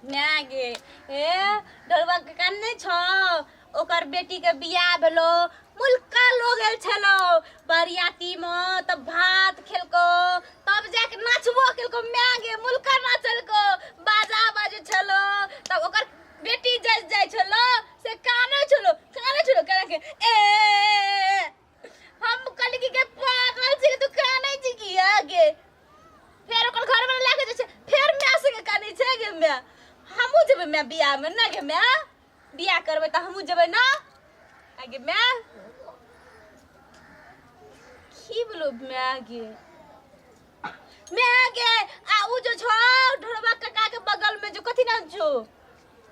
माय गे, ए ढोलबा काका नहि छौ, ओकर बेटी के बियाह भेलो, मुल्का लोग आयल छलो बरियाती में, तब भात खेलको, तब जाके नाचबो केलको। माय गे, मुल्का नाचलको, बाजा बाजै छलो, तब ओकर बेटी जाइ जाइ छलो से कानै छलो, कानै छलो केना के। ए हम कहली कि गे पागल छी, तू कानै छी किया गे? फेर ओकर घर में लए के जाइ छै, फेर माय संगे कानै छै। गे माय, हमहूँ जेबै माय बियाह में ना? गे माय, बियाह करबै तऽ हमहूँ जेबै ना? आ गे माय, की बोलो माय? गे माय गे, आ उ जो छौ ढोरबा काका के बगल में जो कथी नाम छौ,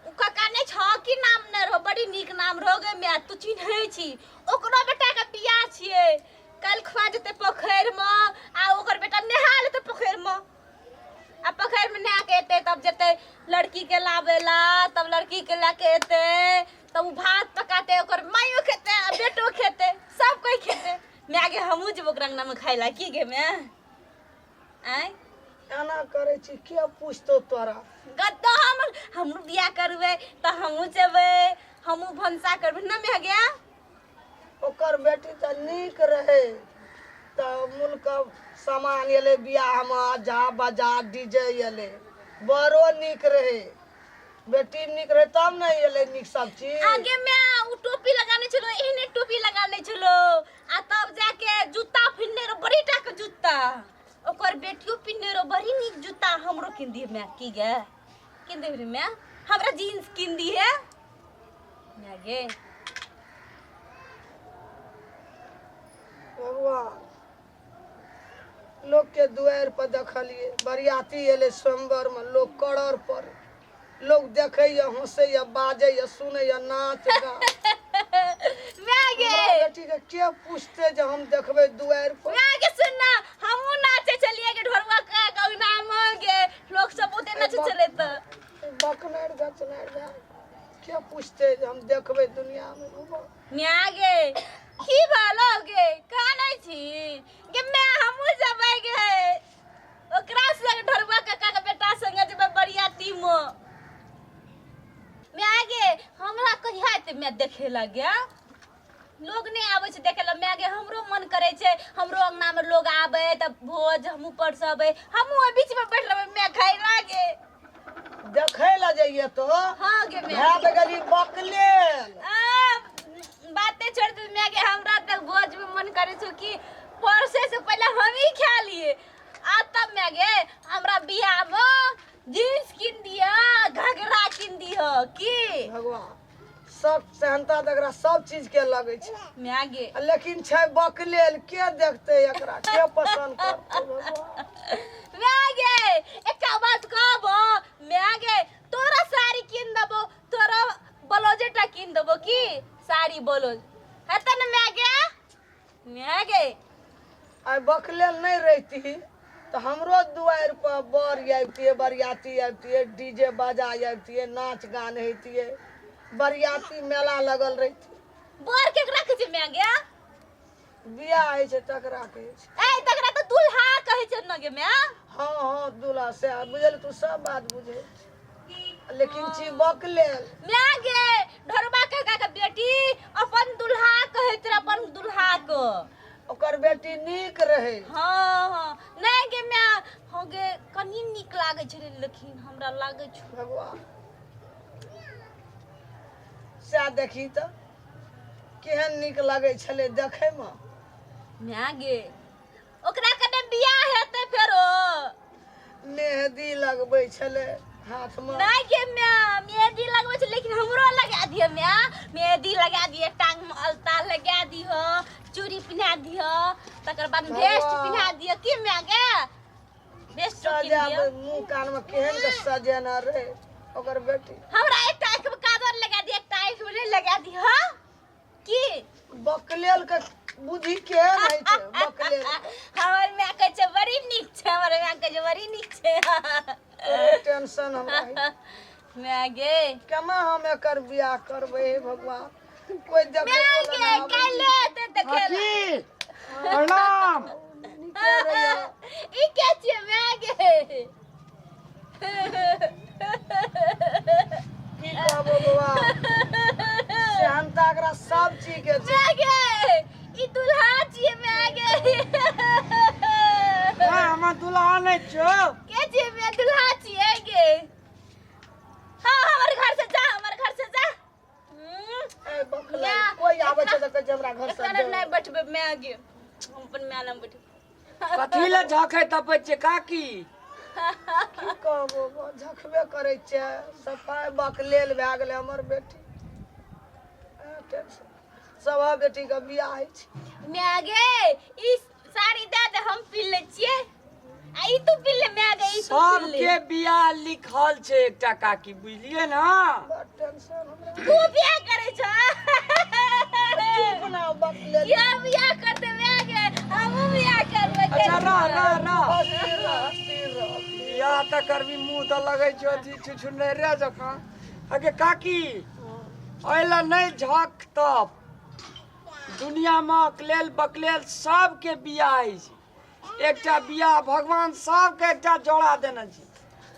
उ काका नहि छौ, की नाम नहि रहो, बड़ी नीक नाम रहो गे माय, तू चिन्है छी, ओकरो बेटा के बियाह छियै काल्हि खुआ जेतै पोखरिमे, आ ओकर बेटा नहा लेतै पोखरिमे, आ पोखरिमे नहा के एतै तब जेतै लड़की के लाबै ला, तब लड़की के लए के एतै, तब उ भात पकातै, ओकर माइयो खेतै आ बेटो खेतै, सब कोइ खेतै। माय गे, हमहूँ जेबो ओकरा अंगनामे खाइ ला की गे माय? आँय, एना करै छी, के पूछतौ तोरा? गद्दा हम हमहूँ बियाह करबै तऽ हमहूँ जेबै, हमहूँ भनसा करबै ना माय गे। ओकर बेटी तऽ नीक रहै, तऽ मुल्क सामान एलै बियाहमे, जा बजा डीजे एलै, बड़ो नीक रहै, बेटी नीक रहै तब ने एलै नीक सब चीज। आगे में उ टोपी लगाने छलो, एहने टोपी लगाने छलो, आ तब जाके जूता पिन्हने रहो, बड़ी टा के जूता, ओकर बेटियो पिन्हने रहो, बड़ी नीक जूता। हमरो किन दिहे मैं की गे? किन देबही रे मैं? हमरा जीन्स किन दिहे मैं गे। भगवान, लोकके दुआरि पर देखलियै बरियाती एलै स्वयंवरमे, लोक कड़र पर, लोक देखैए, हँसैए, बाजैए, सुनैए, नाच गान। मैं गे, हमरा बेटीके के पूछतै जे हम देखबै दुआरि पर? मैं गे, सुन ना, हमहूँ नाचे छलियै गे ढोलवा का अंगनामे गे, लोक सब बहुते नाचे छलै तऽ बकनारि गचनारि भए के पूछतै जे हम देखबै दुनियामे भगवान? म्या गे, की भेलो गे, कानै छी गे? मैं हमहूँ जेबै गे ओकरा संग, ढोलवा काका के बेटा संगे जेबै बरियाती मे। म्या गे, हमरा कहिया एतै म्या देखे ला गे? लोग नहि आबै छै देखे ला। म्या गे, हमरो मन करै छै हमरो अंगना मे लोग आबै तऽ भोज हमहूँ परसबै, हमहूँ ओहि बीच मे बैठ रहबै म्या खाय ला गे। देखै लए जइए तो? हाँ गे म्या। भए तऽ गेली बकलेल। आ, बाते छोड़ दे म्या गे, हमरा तक भोज में मन करे छौ कि परसे से पहले हम ही खा लिए। आ तब म्या गे, हमरा बियाह में जींस किन दिया, घघरा किन दिह की? भगवान, सब सेहनता तऽ एकरा सब चीज के लगै छै म्या गे, लेकिन छै बकलेल, के देखतै एकरा, के पसंद करतै भगवान? म्या गे, एकटा बात कहबो म्या गे, तोरा साड़ी किन देबो, तोरा ब्लाउजे टा किन देबो की, साड़ी ब्लाउज हेतै ने म्या गे? म्या गे, आइ बकलेल नहि रहिती तऽ हमरो दुआरि पर बर आबितियै, बरियाती आबितियै, डीजे बाजा आबितियै, नाच गान होइतियै, बरियाती मेला लगल रहितियै। बर केकरा कहै छै म्या गे? बियाह होइ छै तकरा कहै छै। ए, तकरा तऽ दुल्हा कहै छै न गे म्या? हँ हँ, दुल्हा से बुझल, तू सब बात बुझै छी, लेकिन छी बकलेल। म्या गे, ढोरबा काका के बेटी अपन दुल्हा कहैत रहे अपन दुल्हा के। ओकर बेटी नीक रहै। हँ हँ, नहि गे म्या, हँ गे, कनि नीक लागै छलै, लेकिन हमरा लागै छौ। भगवान, सएह देखी तऽ केहन नीक लगै छलै देखैमे। म्या गे, ओकरा कने बियाह हेतै फेरो? मेहदी लगबै छलै हाथमे। नहि गे म्या, मेहदी लगबै छै, लेकिन हमरो लगा दिह म्या, मेहदी लगा दिह, टांग में अलता लगा दिह, चूड़ी पिन्हा दिह, तकर बाद भेस्ट पिन्हा दिह की म्या गे? भेस्ट किन सजा दिह। मुँह कानमे केहन के सजेने रहै ओकर बेटी। हमरा एकटा आँखि में काजर लगा दिह, एकटा आँखि में नहि लगा दिह की? बकलेल के बुद्धि केहन होइ छै बकलेल के? हमर माय कहै छै बड़ी नीक छै, हमर माय कहै छै बड़ी नीक छै। तोरे टेंशन हमरा होइ। माय गे, केना हम एकर बियाह करबै हे भगवान? कोई देखै माय गे, काल्हि एतै देखै ला। काकी, प्रणाम। नीके रहैया। ई के छियै माय गे? ठीके छै। मैं गे ई दुल्हा छियै मैं गे। ए, हमर दुल्हा नहि छौ। के छियै मैं? दुल्हा छियै गे। हाँ, हमर घर से जा, हमर घर से जा। ए बकला, कोई आबै छै तऽ कहै छै हमरा घर से एकरा जो। नहि बैठबै मैं गे, हम अपन माय लग बैठबै। कथी लए झखै तपै छियै काकी? की कहबो, झखबे करै छै। सफाइ बकलेल भए गेलै हमर बेटी। ए, टेंशन सभा बेटीके बियाह होइ छै। मैं गे ई साड़ी दे दे, हम पी लै छियै आ ई तू पी ले मैं गे, ई तू पी ले। सबके बियाह लिखल छै एकटा काकी, बुझलियै ने? बड़ टेंशन हमरा। तू बियाह करै छ? चुप ना बकलेल। या बियाह करते मैं गे, हमहूँ बियाह करबै। अच्छा रह रह रह। अस्थिर रह, अस्थिर रह। बियाह तऽ करबी, मुँह तऽ लगै छौ अथी छुछुनरे जकाँ। अगे काकी, एहि लए नहि झक तप। दुनियामे अकलेल बकलेल सबके बियाह होइ छै। एकटा बियाह भगवान सबके एकटा जोड़ा देने छै,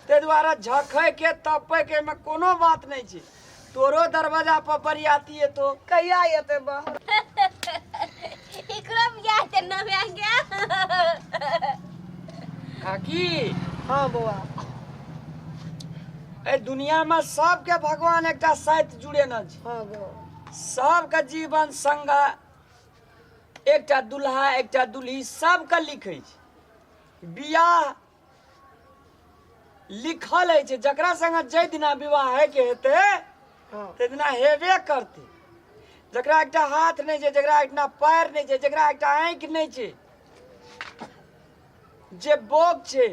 ताहि दुआरे झखैके तपैके एहिमे कोनो बात नहि छै। तोरो दरवाजा पर बरियाती एतो। कहिया एतै बाहर? एकरो बियाह हेतै न मैं गे? काकी। हाँ बौआ। एहि दुनियामे सबके भगवान एकटा साथ जुड़ेने छै। हाँ गो। सबके जीवन संग एकटा दुल्हा एकटा दुल्ही सबके लिखै छै। बियाह लिखल होइ छै, जकरा संगे जाहि दिना विवाह होइके हेतै ताहि दिना हेबे करतै। जकरा एकटा हाथ नहि छै, जकरा एकटा पैर नहि छै, जकरा एकटा आँखि नहि छै, जे बोक छै,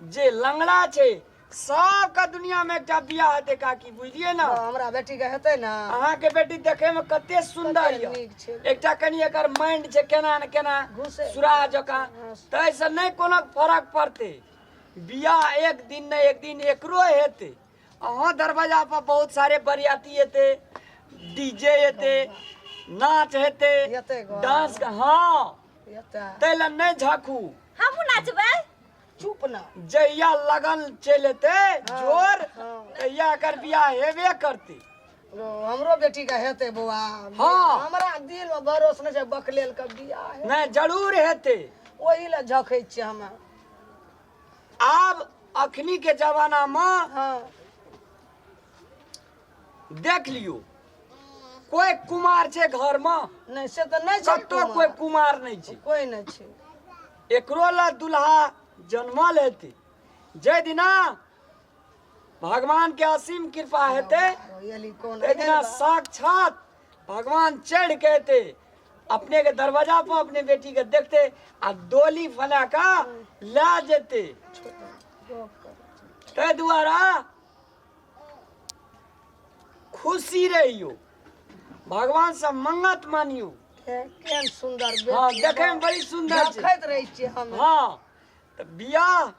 जे लंगड़ा छै, सबके दुनिया में एकटा बियाह हेतै काकी, बुझलियै ने? हँ, हमरा बेटी के हेतै ने? अहाँके बेटी देखे में कते सुंदर कते यऽ। नीक छै। एकटा कनि एकर माइंड छै केना ने केना घुसे। सुरा जकाँ, ताहिसँ नहि कोनो फरक पड़तै। बियाह एक दिन ने एक दिन एकरो हेतै। अहाँ दरवाजा पर बहुत सारे बरियाती एतै, डीजे एतै, नाच हेतै, हेतै गो। डांस। हाँ, एतै। ताहि लए नहि झाँकू। हमहूँ नाचबै। चुप ना। जहिया लगन चलि एतै जोर, तहिया एकर बियाह हेबे करतै। रो, हमरो बेटी के हेतै बौआ? हाँ। हमरा दिल में भरोस नहि छै बकलेल के बियाह हेतै। नहि, जरूर हेतै। ओहि लए झखै छियै हमे। आब अखनी के जमाना मे देख लियौ, कोई कुमार छै घर मे? नहि, से तऽ नहि छै। कतौ कोई कुमार नहि छै। कोई नहि छै। एकरो लए दुल्हा जन्मल हेतै। जाहि दिना भगवान के असीम कृपा हेतै, एली कोन ताहि दिना साक्षात भगवान चढ़ि के एतै अपने के दरवाजा पर, अपने बेटी के देखते आ डोली फना कऽ लए जेतै। ताहि दुआरे खुशी रहियौ, भगवान से मंगत मानियौ। केहन सुंदर बेटी। हाँ, देखे में बड़ी सुंदर छै। देखैत रहै छियै हम। हाँ, तऽ बियाह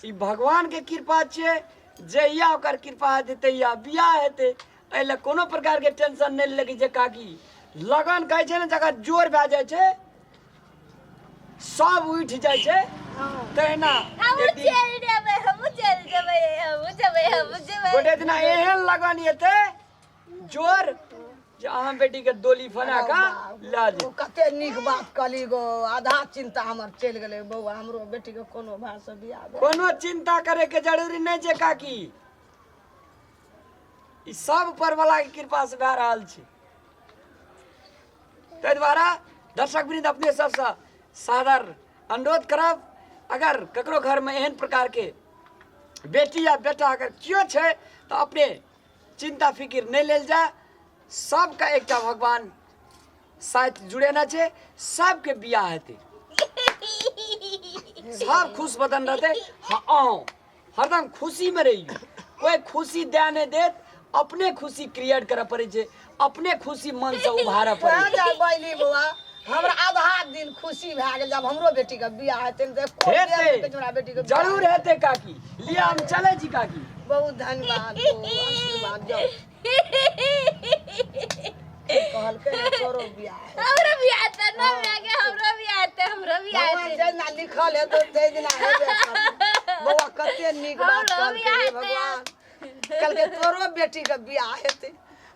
ई भगवान के कृपा छियै। जहिया ओकर कृपा हेतै तहिया बियाह हेतै। एहि लए कोनो प्रकार के टेंशन नहि लगै छै काकी। लगन कहै छै ने, जकर जोर भए जाइ छै सब उठि जाइ छै, तहिना हमहूँ एक दिन चलि जेबै, हमहूँ चलि जेबै, हमहूँ जेबै, हमहूँ जेबै। गोटे दिना एहन लगन एतै जोर जे अहाँ बेटी के डोली फना कऽ लऽ ओ जेतै। कते नीक बात कहली गो, आधा चिंता हमर चलि गेलै बौआ। हमरो बेटी के कोनो भाय से बियाह भेल। कोनो चिंता करे के जरूरी नहि छै काकी, ई सब ऊपर वाला के कृपा से भए रहल छै। ताहि दुआरे दर्शक वृंद, अपने सबसँ सादर अनुरोध करब, अगर ककरो घरमे एहन प्रकारके बेटी या बेटा अगर केओ छै तऽ अपने चिंता फिकिर नहि लेल जाय। सबके एकटा भगवान साथ जुड़ेने छै, सबके बियाह हेतै, सब खुश बदन रहतै। हाँ, अहूँ हरदम खुशीमे रहियौ। कोइ खुशी दए नहि देत, अपने खुशी क्रिएट करऽ पड़ै छै, अपने खुशी मनसँ उभारऽ पड़ै वएह छै। जाय बैली बौआ, हमरा आधा दिन खुशी भए गेल। जब हमरो बेटी के बियाह हेतै ने तऽ एको बेर नहि कहै छै हमरा बेटी के हेतै, बियाह। जरूर हेतै काकी। लिअ, हम चलै छी काकी। बहुत धन्यवाद बौआ, आशीर्वाद जाउ। कहलकै ने तोरो बियाह हेतै। हमरो बियाह हेतै न माय गे? हमरो बियाह हेतै, हमरो बियाह भगवान हेतै। जहिना लिखल हेतै ताहि दिना हेबे करतै। बौआ, कते नीक बात हमरो कहलकै बियाह हे हेतै। भगवान। कहलकै तोरो बेटी के बियाह हेतै।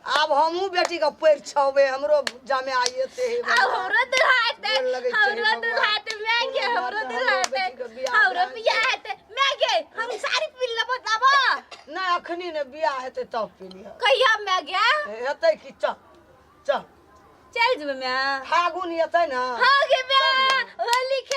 आब हमहूँ बेटी के पैर छबे, हमरो जमे आइएते हे। आब हमरो दुल्हा हेतै। गोर लगै छै हमरो भगवान। दुल्हा हेतै मैं गे, कोनो हमरो बात दुल्हा हमरो हेतै। बेटीके बियाह हमरो दान बियाह हेतै मैं गे। हम साड़ी पी लेबो तब। नहि, अखनी ने, बियाह हेतै तब पी लिह। कहिया मैं गे? हेतै कि, चल चल। चल जेबै मैं। फागुन एतै ने। हाँ गे मैं, होली खेल।